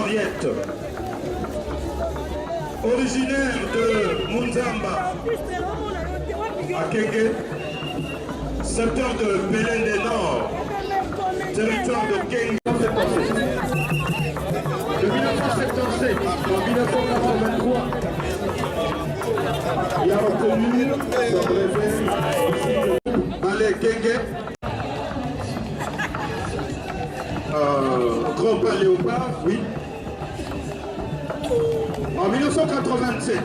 Henriette. Originaire de Munzamba, à Kenge, secteur de Belende Nord, territoire de Kenge. De 1977 en 1983, il a obtenu son brevet Ballet Kenge. Grand Pas Léopard, oui. En 1987,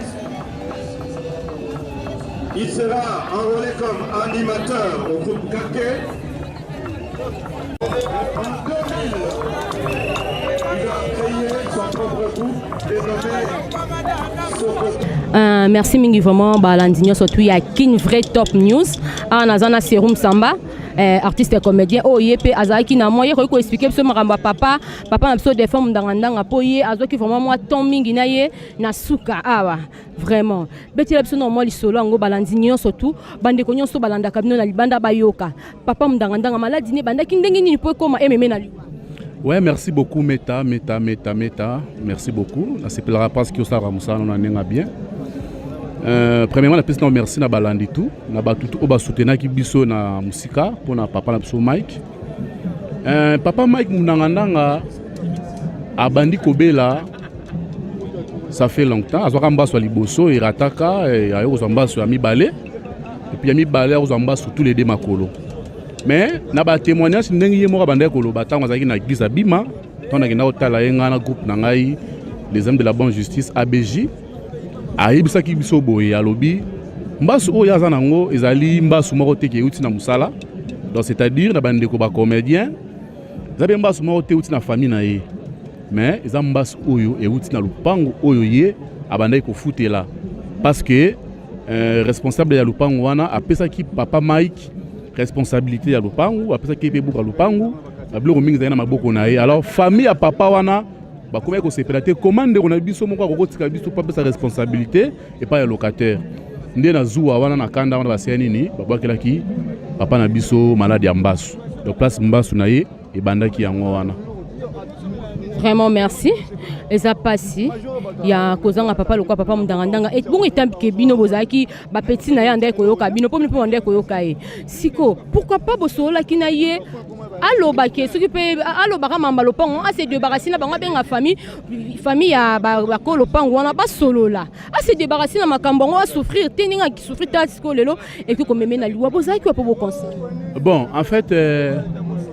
il sera enrôlé comme animateur au groupe Kake. En 2000, il a créé son propre groupe dénommé Soko. Merci mingi vraiment, balandi nyonso tu ya Kin Vrai Top News. Awa naza na Serum Samba, artiste comédien oyo ye mpe azalaki na mwa ye koki koexpliquer biso makambo ya papa na biso défunt Mundangandanga, mpo ye azwaki vraiment mwa temps mingi na ye na suka awa. Vraiment, betela biso na mwa lisolo yango, balandi nyonso tu, bandeko nyonso balandaka bino na libanda bayoka papa Mundangandanga, maladi ne ebandaki ndenge nini mpo ekóma ememe na liwa. Ouais, merci beaucoup, Meta, Meta, Meta, Meta. Merci beaucoup. Nasepelaka parce que osala mosala na ndenge bien. Premièrement, napesi na merci na balandi tu, na bato tu oyo basoutenaki biso na mosika mpona papa na biso Mike. Papa Mike Mundangandanga abandi kobela, ça fait longtemps. Azwaka mbaso ya liboso, erataka, aye kozwa mbaso ya mibale, et puis ya mibale akozwa mbaso tous les deux makolo. Mais na batémoignage, ndenge ye moko abandaki koloba ntango azalaki na église Abima, ntango nakenda kotala ye, ngai na groupe na ngai, Les Amis de la Bonne Justice, ABJ, ayebisaki biso boye, alobi mbasu oyo aza nango ezali mbasu moko te ke euti na mosala, donc c'est-à-dire na bandeko bacomédien. Eza mpe mbasu moko te euti na famille na ye, mais eza mbasu oyo euti na lupango oyo ye abandaki kofutela, parce que responsable ya lupango wana apesaki papa Mike responsabilité ya lupangu, apesaki ye mpe buka lupangu, babiloko mingi ezali na maboko na ye. Alors famille ya papa wana bakomaki kosepela te, koma ndeko na biso moko akokotika biso mpo apesa responsabilité epai ya locataire. Nde na zuwa wana, na kanda wana, basia nini, babwakelaki papa na biso maladi ya mbasu. Donc place mbasu na ye ebandaki yango wana. Vraiment merci. Eza pasi ya kozanga papa lokwa papa Mundangandanga. Bongo etambike bino bozalaki bapeti na ye, andaki koyoka bino mpo bino mpe bandaki koyoka ye. Siko pourquoi pas bosololaki na ye, alobaki soki mpe alobaka mamba lopango, ase débarrasser na bango, abenga famille ya bako lopango wana, basolola, ase débarrasser na makambo yango, asouffrir te ndenge asouffrir ta sikoyo lelo ekoki komeme na liwa. Bozalaki wa mpo boconseiller? Bon, en fait,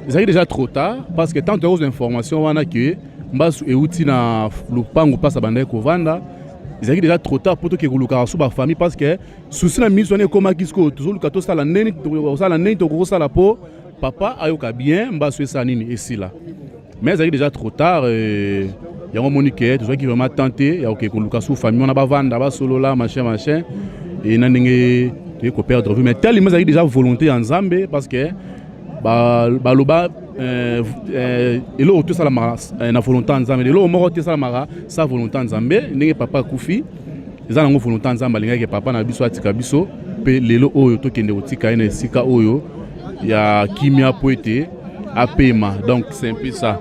ezalaki déjà trop tard, parce que tant tokozwa information wana ke mbasu euti na lupango place abandaki kovanda, ezalaki déjà trop tard mpo toke kolukaka so bafamille, parce que souci na miso wana ekomaki sikoyo tozoluka tosala ndeni, kosala ndeni tokokosala mpo papa ayoka bien, mbasu esala nini, esila. Mais ezalaki déjà trop tard. Yango omoni ke tozwaki vraiment temps te ya koke koluka su famille wana, bavanda, basolola, machin machin, e na ndenge toyei koperdre vie. Mais tellement ezalaki déjà volonté ya Nzambe, parce que baloba eloko te esalamaka na volonté ya Nzambe, eloko moko te esalamaka sa volonté ya Nzambe. Ndenge papa akufi, eza nango volonté ya Nzambe, alingaki papa na biso atika biso, mpe lelo oyo tokende kotika ye na esika oyo ya kimia po ete apema. Donc c'est un peu ça.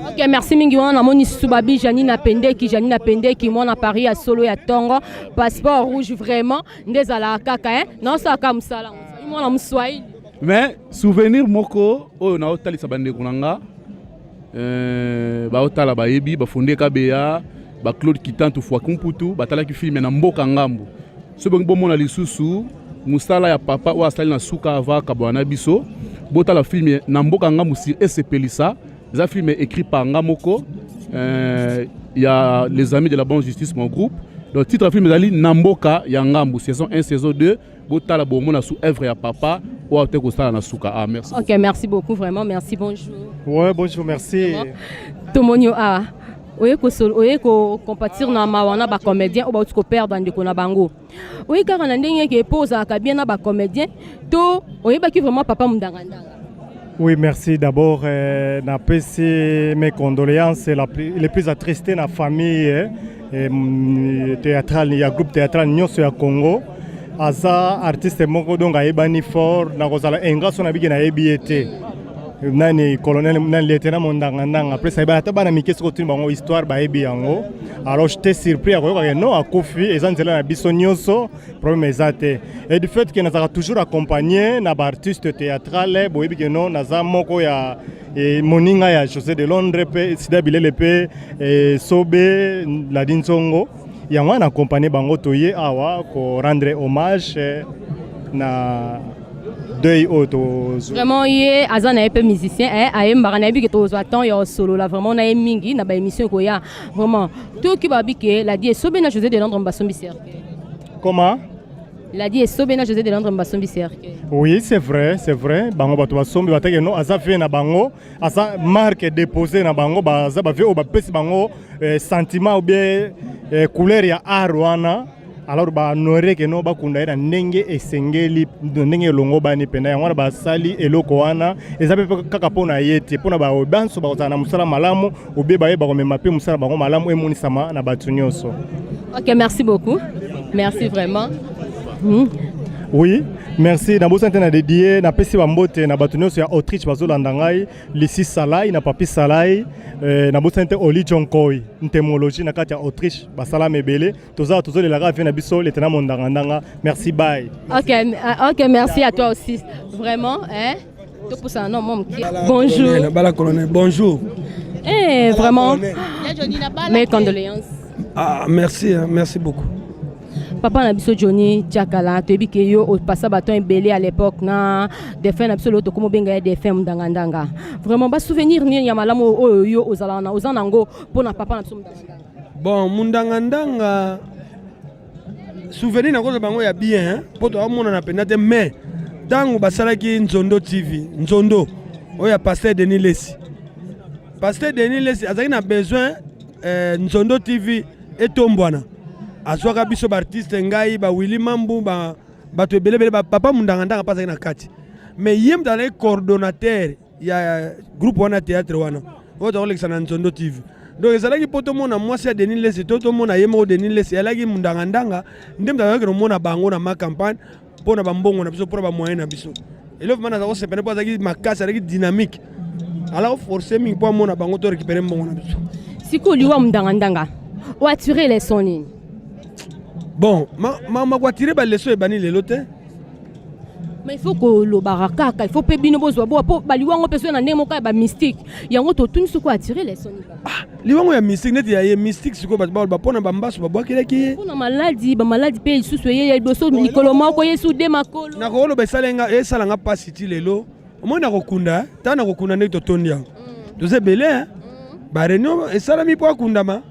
Ok, merci mingi. Wana namoni susu babi Janine Apendeki, Janine Apendeki, mwana Paris ya solo ya ntongo, passeport rouge. Vraiment nde ezalaka kaka naosalaka mosala mwana moswahili. Mais souvenir moko oyo naotalisa bandeko na nga, baotala, bayebi bafonde Kabeya, baclaude Kitantu Fwakumputu, batalaki film na mboka ngambu. Soki bongi bomona lisusu mosala ya papa oyo asali na suka ava kabwana na biso, botala film na mboka ngambu sur Esepelisa. Eza film écrit par nga moko, ya Les Amis de la Bonne Justice, mon groupe. Donc titre ya film ezali Na mboka ya ngambu, saison 1, saison 2. Botala, bomona su œuvre ya papa oyo te kosala na suka. Ah, merci. Ok, merci beaucoup, vraiment merci. Bonjour. Ouais, bonjour, merci. Tomoni yo awa, oye oye kocompatir na mawa na bacomédien oyo bauti koperdre ndeko na bango. Oye kaka na ndenge eke mpo ozalaka bien na bacomédien to oyebaki vraiment papa Mundangandanga? Oui, merci. D'abord, napesi mes condoléances les plus attristées na famille théâtrale ya groupe théâtral nyonso ya Congo. Aza artiste moko donc ayebani fort na kozala ingrat so nabiki nayebi ye te. Nani colonel, nani lieutenant Mondangandanga, après ça ata bana mike soki otuni bango histoire, bayebi yango. Alors j'étais surpris ya koyoka ke non, akufi. Eza nzela na biso nyonso, problème eza te. Et du fait ke nazalaka toujours accompagné na baartiste théâtrale, boyebi ke non, naza moko ya moninga ya José de Londres mpe Sida Bilele mpe Sobe Ladi Nzongo. Yango wana accompagné bango, toye awa korendre hommage na deuil oyo tozwi. Vraiment, ye aza na ye mpe musicien, ayembaka. Nayebi ke tozwa temps ya kosolola vraiment na ye mingi na baémission ekoya. Vraiment, toyoki babi ke Ladi Esobe na José de Londres basombi cercueil. Comment? Ladi Esobe na José de Londres basombi cercueil. Oui, c'est vrai, c'est vrai. Bango bato basombi, batake no aza vie na bango, aza marque déposée na bango, baza bavieux oyo bapesi bango sentiment ou bien couleur ya art wana. Alors bahonorer ke no bakunda ye na ndenge esengeli, na ndenge elongo bani mpenza. Yango wana basali eloko wana. Eza mpe kaka mpo na ye te, mpo na baoyo banso bakozala na mosala malamu obie baye bakomema mpe mosala bango malamu emonisama na bato nyonso. Ok, merci beaucoup, merci vraiment. Oui, merci. Nabosani te na dédie, napesi bambote na bato nyonso ya Autriche bazolanda ngai, Lisi Salai na Papi Salai, nabosani te Oli Jonkoi ntemologie na kati ya Autriche. Basalama ebele, toza tozolelaka vieux na biso lieutenant Mondangandanga. Merci, bye. Ok, merci à toi aussi vraiment, hein. Topusana non moke. Bonjour. Bala colonel, bonjour. Eh, vraiment, mes condoléances. Ah, merci, hein, merci beaucoup. Papa na biso Johnny Tiakala, toyebi ke yo opasa bato ebele à l'époque na défunt na biso lelo tokóma obenga ye défunt Mundangandanga. Vraiment, basouvenir nini ya malamu oyo yo ozalaka na oza nango mpona papa na biso Mundangandanga? Bon, Mundangandanga, souvenir nakozwa bango ya bien mpo toamonana mpenza te, mais ntango basalaki Nzondo TV, Nzondo oyo ya pasteur Denis Lesi, pasteur Denis Lesi azalaki na besoin Nzondo TV etombwana, azwaka biso baartiste, ngai, bawili Mambu, bato ebelebele, papa Mundangandanga mpe azalaki na kati. Mais ye moto azalaki coordonnateur ya groupe wana, théâtre wana oyo tokolekisa na Nzondo TV. Donc ezalaki mpo tomona mwasi ya Denis Lesi to tomona ye moko Denis Lesi. Ezalaki Mundangandanga nde moto azalaki komona bango na ma campagne mpo na bambongo na biso, mpo na bamoyen na biso. Eloko mana aza kosepene mpo azalaki makasi, azalaki dynamique, ala koforce mingi mpo amona bango to récupérer mbongo na biso. Sikoyo liwa Mundangandanga, oattirer leçon nini? Bon, makoattirer baleçon ebani lelo te. Mais il faut kolobaka kaka, il faut mpe bino bozwa bowa mpo baliwango mpe soki na ndenge moko ya bamystique. Yango totuni soki oattirer leçon nini. Ah, liwango ya mystique neti ya ye mystique, sikoyo bato baloba mpona bambaso babwakelaki ye. Mpona maladi, bamaladi mpe lisusu eye liboso, likolo moko yesu de makolo. Nakoloba esalanga mpasi ti lelo. Omoi nakokunda, ntango nakokunda ndenge totondi yango, toza ebele, baréunion esalami mpo akundama,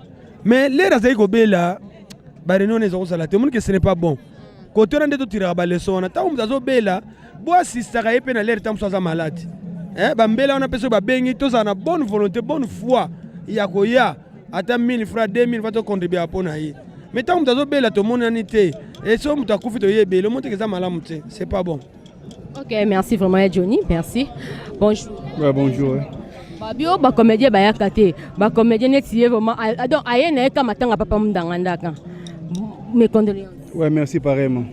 mais l'heure azali kobela, baréunion wana eza kozala te. Omoni ke ce n'est pas bon. Kote wana nde totiraka baleçon wana. Ntango moto azobela, boasistaka ye mpe na l'heure ntango mosu aza malade. Bambela wana mpe soki babengi, tozala na bonne volonté, bonne foi ya koya, ata 1000 francs, 2000 francs, tocontribuaka mpo na ye. Mais ntango moto azobela, tomonani te. E soki moto akufi, toyebele, omoni teke eza malamu te, c'est pas bon. Ok, merci vraiment Johnny, merci. Bonjour. Ouais, bonjour. Ouais. Babio bacomédien bayaka te, bacomédien neti ye vraiment, donc aye na ye ka matanga papa Mundangandaka. Mes condoléances. Ouais, merci pareillement.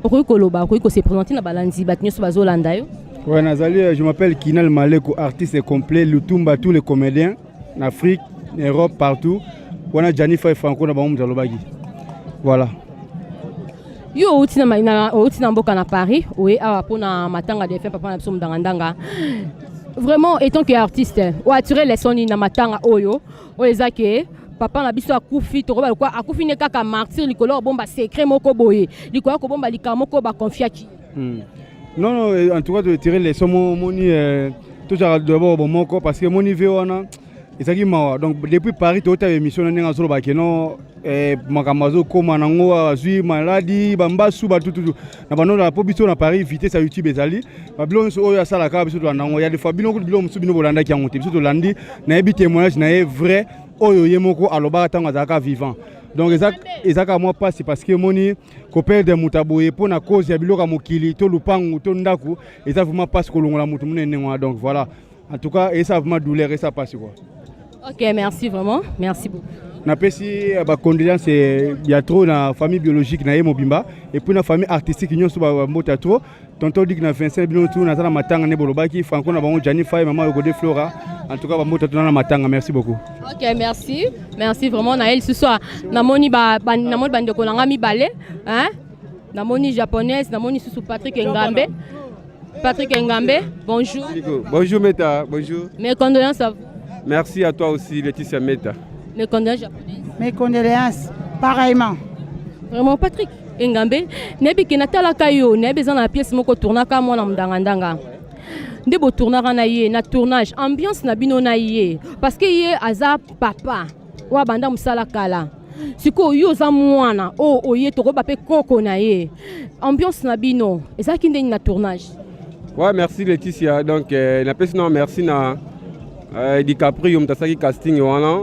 Okoki koloba, okoki kose présenter na balandi, bato nyonso bazolanda yo. Ouais, Nazali, je m'appelle Kinal Maleko, artiste complet, Lutumba, tous les comédiens, en Afrique, en Europe, partout. Wana Gianni Fay Franco na bango mutalobaki. Voilà. Yo outi na outi na mboka na Paris, oye awa mpona matanga défunt papa na biso Mundangandanga. Vraiment, étant que artiste, oattirer leçon nini na matanga oyo oyo eza ke papa na biso akufi, tokoba lokwa akufi ne kaka martyr likolo ya kobomba secret moko boye, likolo ya kobomba likambo moko baconfiaki? Non, non, en tout cas totirer leçon moni tozalaka d'abord bomoko, parce que moni vieux wana ezalaki mawa. Donc depuis Paris toyota émission na ndenge azoloba ke non, makambo azokóma nango, azwi maladi, bambasu, batututu na bandola. Mpo biso na Paris, vitesse ya YouTube ezali babiloko nyonso oyo asalaka, biso tolanda yango. Ya des fois bino kutu biloko mosusu bino bolandaki yango te, biso tolandi. Nayebi témoignage na ye vrai oyo ye moko alobaka ntango azalaka vivant. Donc eza kaka mwa mpasi, parce que omoni koperdre moto aboye mpo na cause ya biloko ya mokili to lupangu to ndako, eza vraiment mpasi kolongola moto monene ndenge wana. Donc voilà, en tout cas eza vraiment douleur, eza mpasi quoi. Ok, merci vraiment, merci beaucoup. Napesi bacondoléance ya trop na famille biologique na ye mobimba et puis na famille artistique nyonso, bambote ya trop. Tonton Dik na Vincent, bino tu naza na matanga nde bolobaki Franco na bango, Jani Fay, mama Yokode Flora, en tout cas bambote tuna na matanga. Merci beaucoup. Ok, merci, merci vraiment. Na ye lisusu namoni namoni bandeko na nga mibale, hein? Namoni Japonaise, namoni susu Patrick Ngambe. Patrick Ngambe, bonjour. Bonjour Meta, bonjour. Mes condoléances à vous. Merci à toi aussi, Laetitia Meta. Mes condoléances, Japonaise. Mes condoléances, pareillement. Vraiment, Patrick Engambe, nayebi ke natalaka yo, nayebi eza na pièce moko tournaka mwana ndangandanga nde botournaka na ye na tournage. Ambiance na bino na ye, parce que ye aza papa oyo abanda mosala kala, sikoyo yo oza mwana oyo oye tokoyeba mpe koko na ye. Ambiance na bino ezalaki ndenge na tournage? Ouais, merci Laetitia. Donc, napesi na merci na DiCaprio, moto asalaki casting wana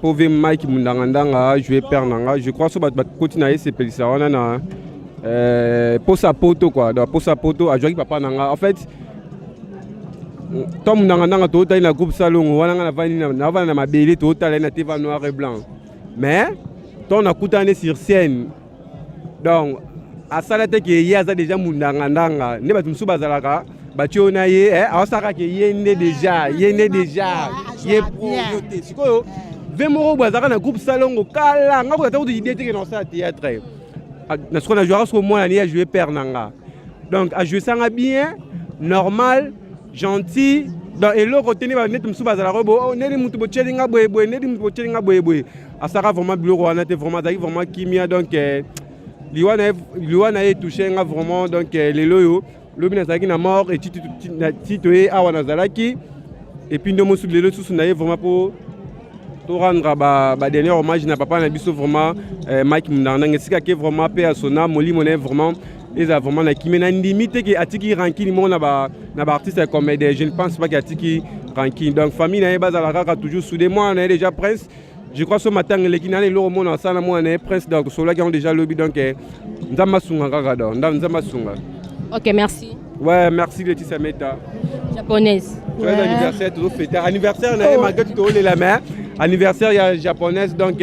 po ve Mike Mundangandanga jouer père na nga. Je crois so bato bakoti na ye sepelisa wana na Posa Poto quoi. Donc Posa Poto ajouaki papa na nga. En fait, to Mundangandanga tootali na groupe Salongo wana, nga navandi navanda na mabele, tootala ye na TV noir et blanc. Mais to nakutani sur scène, donc asala te ke ye aza déjà Mundangandanga nde bato mosusu bazalaka batie oyo na ye aosalaka ke ye nde déjà, ye nde déjà ye pro yo te. Sikoyo ve moko boye azalaka na groupe Salongo kala, nga kozata kutu idée te ke na osala théâtre. Na sikoyo najouaka sikoyo mwana ni ajoue père na nga, donc ajouesanga bien, normal, gentil. Donc eloko te nde neti mosusu bazalaka bo ndeni mutu botieli nga boye boye, ndeni mutu botieli nga boye boye. Asalaka vraiment biloko wana te, vraiment azalaki vraiment kimia. Donc liwa na ye touche nga vraiment. Donc lelo oyo, lobi nazalaki na mort ti toye awa nazalaki, et puis nde mosusu lelo susu na ye vraiment mpo to rendre ba dernier hommage na papa na biso vraiment Mike Mundanga, esika ke vraiment mpe asona molimo na ye vraiment eza vraiment na kimia. Na ndimi te ke atiki rancune moko na baartiste ya comédien, je ne pense pas ke atiki rancune. Donc famille na ye bazala kaka toujours soudé. Mwana na ye déjà Prince, je crois so matanga eleki nana eloko mona asala mwana na ye Prince, donc tosololaki yango déjà lobi. Donc Nzambe asunga kaka, donc Nzambe asunga. Ok, merci. Ouais, merci Laetitia Meta. Japonaise. Joyeux anniversaire, toujours fêter anniversaire na ye malgré tout tozolela, mais anniversaire ya Japonaise. Donc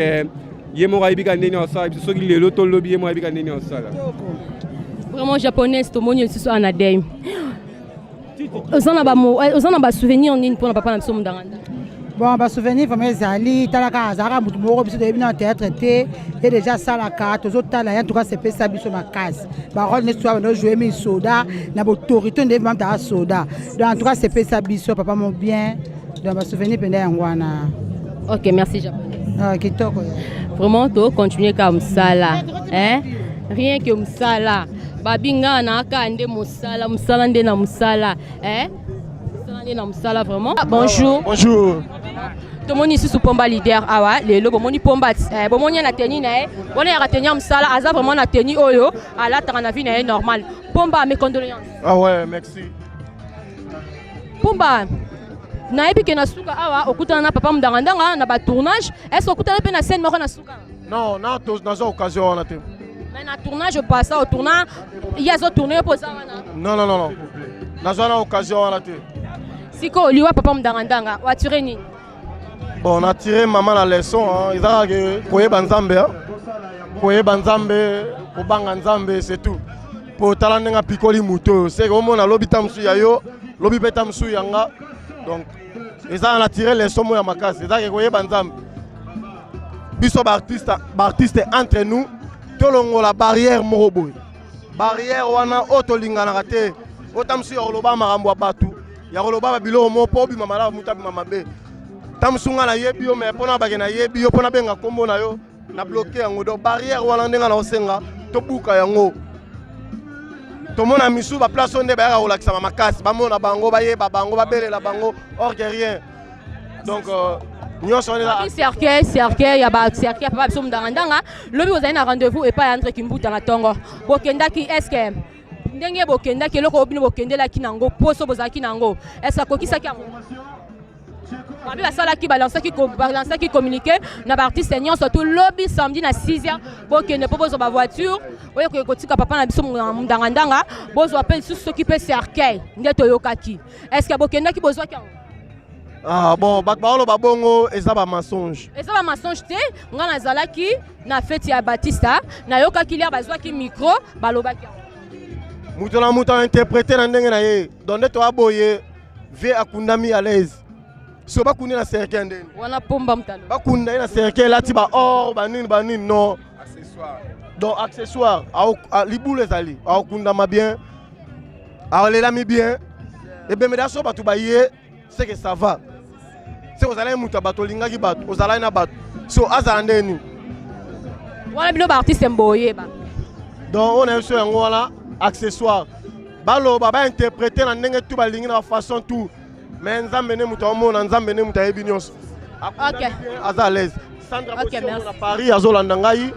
ye moko ayebi ka ndeni osala biso soki lelo tolobi, ye moko ayebi ka ndeni osala. Vraiment, Japonaise, tomoni lisusu ana dei. Oza na basouvenir nini mpona papa na biso Mundanganda? Bon, basouvenir vraiment ezali. Talaka, azalaka motu moko biso toyebi na théâtre te, ye déjà asalaka, tozotala ye. En tout cas sepesa biso makasi. Barole neti oyo bando joue mingi, soda na baautorité nde vraiment taa soda. Donc en tout cas sepesa biso papa mo bien. Donc basouvenir mpenza yango wana. Ok, merci Japonaise. Kitoko. Vraiment tocontinue kaka mosala, hein? Rien que mosala babingaka na kaka nde mosala, mosala nde na mosala, hein? Mosala nde na mosala vraiment. Bonjour. Bonjour. Tomoni lisusu Pomba leader awa lelo. Bomoni Pomba, bomoni ye na tenue na ye wana yaka tenue ya mosala. Aza vraiment na tenue oyo alataka na vie na ye normal. Pomba, mes condoléances. Ah ouais, merci. Pomba, nayebi ke na suka awa okutana na papa Mundangandanga na batournage. Est ce que okutana mpe na scène moko na suka? Non, non, nazwa occasion wana te. Mais na tournage opasa otourna, ye azotourne, yo mpo oza wana? Non, non, non, non, nazwa na occasion wana te. Sikoyo liwa papa Mundangandanga, oatire nini? Bon, natire mama na leçon eza kaka koyeba Nzambe, koyeba Nzambe, kobanga Nzambe, c'est tout. Po tala ndenge apikoli moto oyo, seke omona lobi ta mosusu ya yo, lobi mpe ta mosusu ya nga. Donc eza na tire leçon moko ya makasi, eza ke koyeba Nzambe. Biso baartiste, baartiste entre nous tolongola barrière moko boye, barrière wana oyo tolinganaka te, oyo ta mosusu ya koloba makambo ya bato, ya koloba babiloko moko mpo obima malamu, moto abima mabe. Ta mosusu nga nayebi yo, mais mpona bake nayebi yo, mpona benga nkombo na yo na bloquer yango. Donc barrière wana ndenge na osenga tobuka yango. Tomona misu baplace oyo nde bayaka kolakisama makasi, bamona bango, bayeba bango, babelela bango, or que rien. Donc nyonso wana. Cercueil, cercueil ya bacercueil ya papa biso Mundangandanga. Lobi ozali na rendez-vous epai ya Andre Kimbuta na ntongo. Bokendaki, est ce que ndenge bokendaki, eloko oyo bino bokendelaki nango, poso bozalaki nango, est ce que akokisaki yango? Babi basalaki, balansaki communiqué na baartiste nyonso tu lobi samedi na 6 heures, bokende mpo bozwa bavoiture oyo koki kotika papa na biso Mundangandanga, bozwa mpe lisusu soki mpe cercueil nde toyokaki. Est ce que bokendaki, bozwaki yango? Ah bon, bato baoloba bongo eza ba mensonge. Eza ba mensonge te, nga nazalaki na feti ya Batista, nayokaki lia bazwaki micro, balobaki yango. Moto na moto ainterprete na ndenge na ye. Donc nde toa boye vie akundami à l'aise. So bakundi na cercueil ndeni. Wana pomba mutalo. Bakunda ye na cercueil elati ba or ba nini ba nini non. Accessoire. Donc accessoire, libulu ezali, akundama bien. Alelami bien. Ebemela so bato baye c'est que ça va. C'est ozalaki moto ya bato olingaki bato ozalaki na bato so azala nde nini wana bino baartiste mboyeba donc oyo na biso yango wana accessoire baloba bainterprete na ndenge tu balingi na bafaçon tout mais nzambe nde moto aomona nzambe nde moto ayebi nyonso okay. aza à l'aise sandra okay, Bosiomo na paris azolanda ngai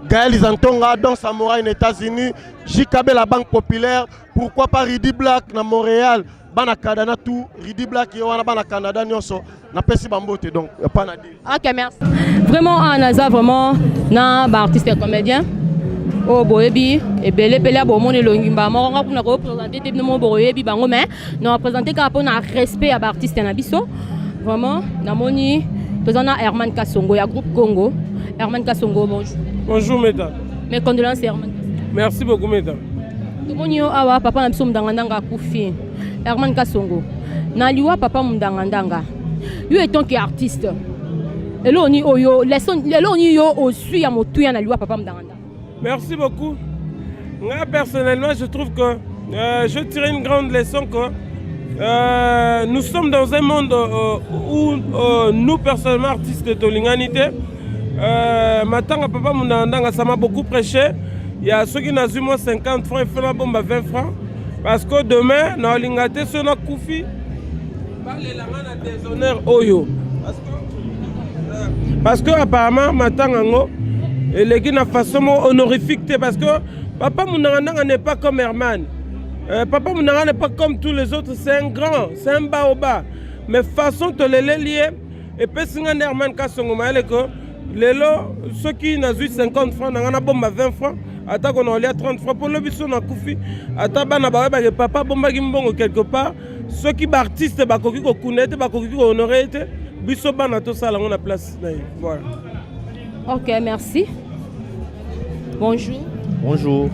gaël izantonga don samouraï na états-unis jkb la banque populaire pourquoi pas ridi black na montréal bana Canada tout Ridi Black ye wana bana Canada nyonso napesi bambote donc ya pas na dire. Ok merci. Vraiment ah, naza vraiment na ba artiste et comédien oyo boyebi ebele ebele ya bomoni elongi mbala moko nga kuna koprésente te bino moko bokoyebi bango mais na présente kaka mpona respect ya baartiste na biso vraiment namoni toza na Herman Kasongo ya groupe Congo. Herman Kasongo bonjour. Bonjour Meta. Mes condoléances Herman. Merci beaucoup Meta. Tomoni yo awa papa na biso mundangandanga akufi. Herman Kasongo. Na liwa papa mundangandanga. Yo étant que artiste. Eloko nini oyo leçon eloko nini yo ozwi ya motuya na liwa papa mundangandanga. Merci beaucoup. Moi, personnellement, je trouve que euh, je tire une grande leçon que euh, nous sommes dans un monde euh, où euh, nous, personnellement, artistes de tolingani te, euh, matanga papa Mundandanga, ça m'a beaucoup prêché. Il y a ceux qui n'ont eu moins 50 francs, il faut la bombe à 20 francs. Parce que demain, na olinga te so na kufi, balelanga na déshonneur oyo. Parce que apparemment matanga ngo eleki na façon moko honorifique te parce que papa Munangandanga n'est pas comme Herman. Euh, papa Munanga n'est pas comme tous les autres, c'est un grand, c'est un baoba. Mais façon toleleli ye epesi nga nde Herman Kasongo mayele que lelo soki nazwi 50 francs na nga nabomba 20 francs atako na olia 30 francs mpo lobi so nakufi ata bana bayebake papa abombaki mbongo quelque part soki baartiste bakoki kokunda ye te bakoki kohonore ye te biso bana tosala yango na place na ye voilà. Ok merci. Bonjour. Bonjour.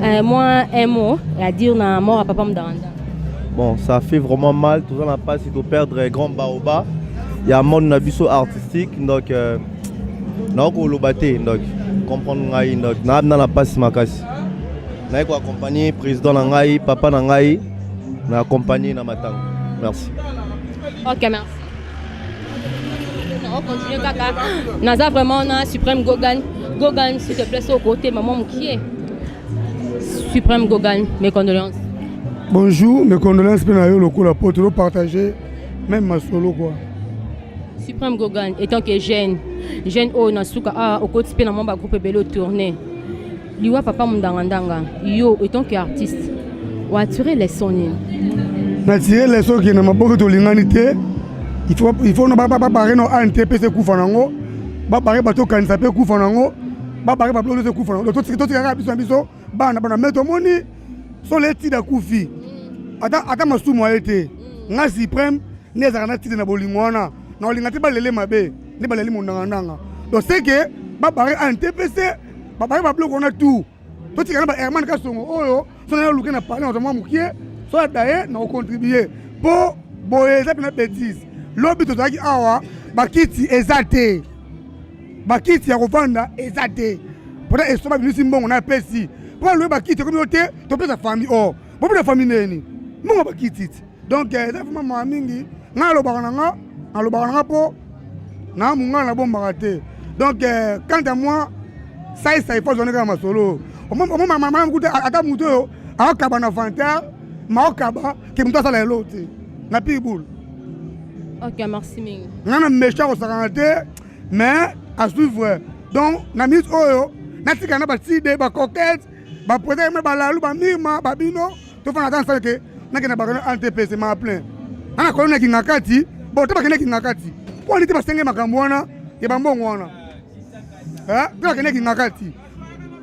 Euh, moi, un mot à dire na mort à papa Mdanda. Bon, ça fait vraiment mal, tout ça n'a pas si de perdre un grand baoba. Il y a un monde na biso artistique, donc euh, na koloba te, donc comprendre ngai, donc na na pasi makasi. Na ko accompagner président na ngai, papa na ngai, na accompagner na matanga. Merci. Ok, merci. On continue kaka. Naza vraiment na Suprême Gogan. Gogan, s'il te plaît, au côté maman Moukié. Suprême Gogan, mes condoléances. Bonjour, mes condoléances mpe na yo lokola po tozo partager même masolo quoi. Suprême Gogan, étant que jeune, jeune oyo na suka ah okoti mpe na mwa bagroupe ebele otourne liwa papa mundangandanga yo étant que artiste oatire leçon nini? Natire leçon ke na maboko tolingani te, il faut babare na ANTPC ekufa nango, babare bato okanisa mpe ekufa nango, babare babiloko nyonso ekufa nango, totikaka biso na biso bana bana me tomoni solo etida akufi ata, ata masumu aye te nga suprême nde ezalaka na tide na bolingo wana na olinga te balele mabe nde baleli mondangandanga donc c'est que babare ANTPC babare babiloko wana tout totika na ba Herman Kasongo oyo so na luke na parler na mwa mokie so adaye na kocontribue mpo boye eza mpena bêtise lobi tozalaki awa bakiti eza te bakiti ya kovanda eza te mpona eso babimisi mbongo na apesi mpo balobi bakiti ekomi yo te topesa famille or bopesa famille neni mbongo bakiti ti donc eza vraiment mawa mingi ngai alobaka na nga alobaka na nga mpo na mongala nabombaka te donc quant à moi saisai fo azwani kaka masolo omomamama kuta ata moto oyo aokaba na vantar maokaba ke moto asala elo te na pire boule. Ok, merci mingi. Nga na méchant kosakana te mais à suivre donc na minute oyo natika na batide bacoquette baprésent me balalu bamirma babino tofanda ata nsala ke nakende bakano antpc ma plein ana kolona na kingakati bon te bakende kingakati mpo ani te basenge makambo wana ya bambongo wana te bakende kingakati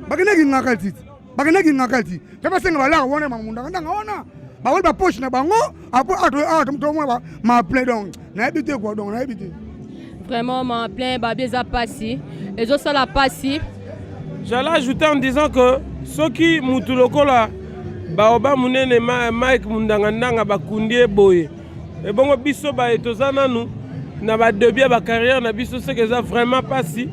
bakende kingakati bakende kingakati mpe basenga balaka wana mamundaka ndanga wana. Baweli bapoche na bango apres awa tomona ma plein. Donc nayebi te quoi, donc nayebi te. Vraiment ma plein babi, eza pasi, ezosala pasi. J'allais ajouter en disant que soki mutu lokola baoba munene Mike Mundangandanga bakundi ye boye, ebongo biso baye toza nanu na badébut ya bacarrière na biso, seke eza vraiment mpasi.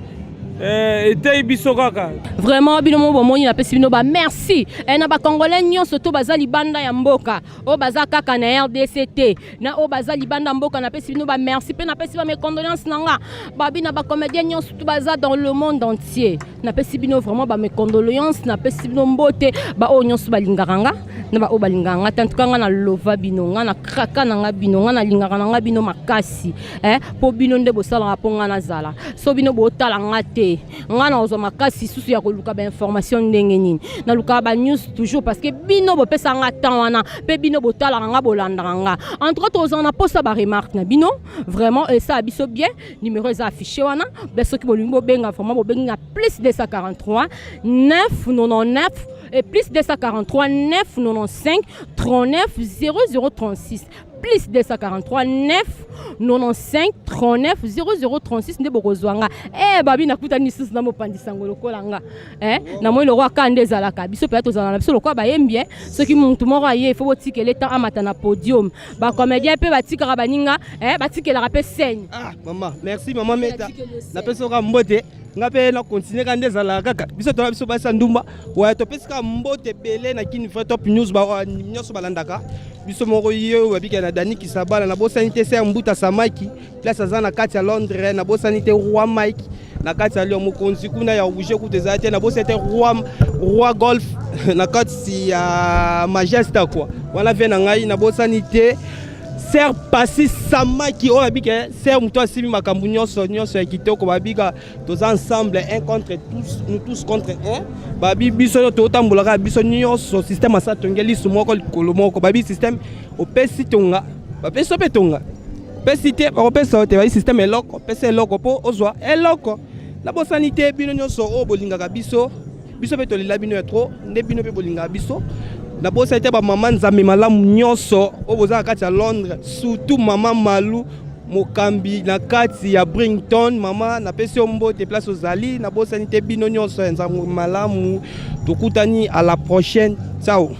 Eteyi biso kaka. Vraiment, bino mo bomoni, napesi bino ba merci na bacongolais nyonso to baza libanda ya mboka, oyo baza kaka na RDC te, na oyo baza libanda mboka, napesi bino ba merci mpe napesi ba mes condoléances na nga. Babi na bacomédien nyonso to baza dans le monde entier, napesi bino vraiment ba mes condoléances, napesi bino mbote. Baoyo nyonso balingaka nga na baoyo balingaka nga te, en tout cas nga nalova bino, nga na kraka na nga bino, nga nalingaka na nga bino makasi, mpo bino nde bosalaka mpo nga nazala. So bino botala nga te, nga nazwa makasi susu ya koluka bainformation ndenge nini? Nalukaka banews toujours parce que bino bopesa nga temps wana, mpe bino botalaka nga, bolandaka nga. En tout cas, tozala na posa baremarque na bino, vraiment esala biso bien. Numéro eza affiché wana be, soki bolingi bobenga, vraiment bobengi na plus 243 999 et plus 243 995 39 0036, plus 243 9 95 39 0036 nde bokozwa nga. Babi, nakutani lisusu na mopanzi sango lokola nga. Namoni lokwa ka nde ezalaka biso mpenza, tozala na biso lokola bayembi. Soki mutu moko aye, ifo botikela temps amata na podium. Bacomédien mpe batikaka baninga, batikelaka mpe scène. Ah mama, merci mama Meta, napesi oka mbote. Nga mpe na continue kaka nde ezalaka kaka biso toza biso basi ya ndumba waya. Topesi kaka mbote ebele na Kini Vrai Top News nyonso balandaka biso moko. Ye oyo babika na Dani Kisabala, nabosani te ser Mbuta Samaki, place aza na kati ya Londres. Nabosani te Roi Mike na kati ya Lyon, mokonzi kuna ya rouge kutu ezala te. Nabosani te Roi Golf na kati ya Majesta kua wana vie na ngai. Nabosani te ser Pasi Samaki oyo babika ser moto asimi makambo nyonso nyonso ya kitoko. Babika toza ensemble, un contre tous, nous tous contre un. Babi biso oyo totambolaka biso nyonso, système asa tonge lisu moko likolo moko. Babi système opesi tonga, bapesi mpe tonga, opesi te, bakopesa yo te. Babi système eloko, opesa eloko mpo ozwa eloko. Nabosani te bino nyonso oyo bolingaka biso, biso mpe tolela bino ya trop nde bino mpe bolingaka biso. Nabosani te bamama Nzambe malamu nyonso oyo boza na kati ya Londres, surtout mama Malu mokambi na kati ya Brington. Mama, napesi yo mbote place ozali. Nabosani te bino nyonso ya Nzambe malamu. Tokutani à la prochaine, ciao.